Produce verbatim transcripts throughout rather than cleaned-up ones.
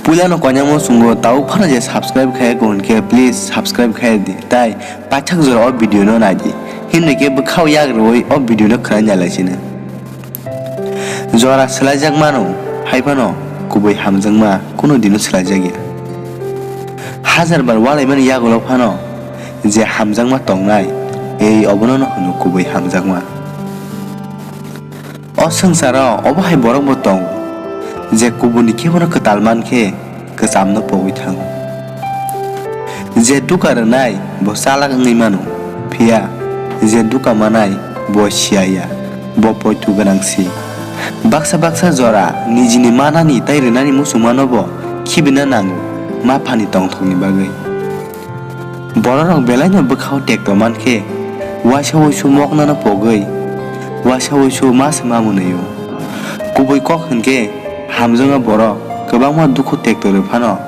Puilano koinamo chwngo, tabuk phano je subscribe khaya kho hwnkhe please subscribe khaya di, tai paithak jora o video no nai di, himni khe bwkhao yak rwui o video no khwnai nai lai sino. Jora swlaijak mano, hai phano kubui hamjakma kunu dino swlaijak ya. Hajar bar walaimani yagulo phano je hamjakma tongnai, ei obono no hwno kubui hamjakma. O swngcharo obo hai borok bo tongo, je kubuni khe bono kwtal man khe kwchamno pogwi thango. Je duka rwnai bo chalak wngwi mano, phiya je duka manai bo siya ya, bo poito gwnang si. Baksa baksa jora nijini manani tai rwnani muchungmano bo khibina nango ma phani tongthokni bagwi. Bororok belaino bwkhao tekto man khe, uaisa uisu moknano pogwi, uaisa uisu ma se ma mwnwi-o. Kubui kok hwn khe, hamjakma borok kwbangma dukhu tekto rw phano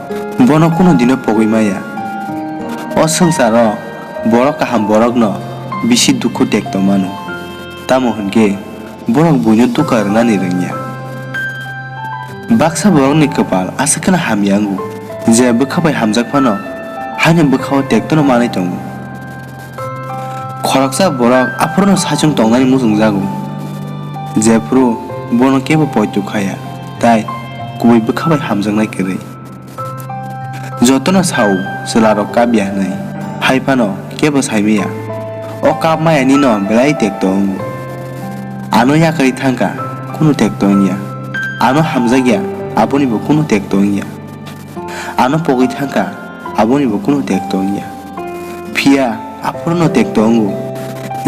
bono kunu dino pogwi maya. O swngcharo borok kaham borokno bisi dukhu tekto mano, tamo hwn khe borok buino duka rwnani rwngya. Baksa borokni kwpal aswk kheno hamya wngo, je bwkha bai hamjak phano haino bwkhao tektono manwi tongo. Khoroksa borok aphuru'-no saichung tongnani muchungjago, jephuru bono kebo poito khaya, tai kubui bwkha bai hamjaknai kwrwi. Jotono sao chwlarok kap ya hwnwi, hai phano kebo sai maya. O kap maya nino belai tekto wngo. Ano yakarwi thangkha, kunu tekto wngya. Ano hamjakya, abonibo kunu tekto wngya. Ano pogwi thangkha, abonibo kunu tekto wngya. Phiya aphuru'-no tekto wngo,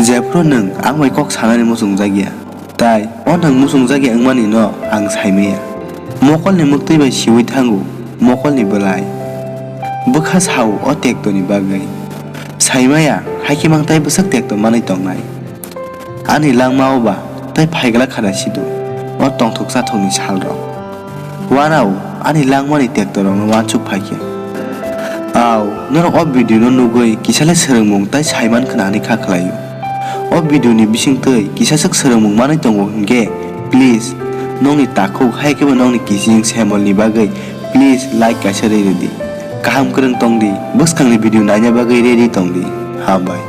jephuru nwng ang bai kok sanani muchungjakya. Tai o nwng muchungjakya wngmani no ang sai maya. Mokolni mwktwi bai siwi thango mokolni bwlai. Bwkha sao o tektoni bagwi. Sai maya, hai khe mang tai bwswk tekto manwi tongnai. Ani langma-o ba tai phaiglak kha da sido o tongthok chathokni salrok. Uanao ani langmani tektorokno uansuk phai khe. Au, norok o video no nugwi kisa le swrwngmung tai saiman khna hwnwi kha khlaio. O video ni bisingtwi kisaswk swrwngmung manwi tongo hwnkhe, please nokni takhuk hai khe bo nokni kising semol ni bagwi please like kaisa rwi rwdi. Kaham kwrwng tongdi, bwskangni video naina bagwi ready tongdi. Hambai.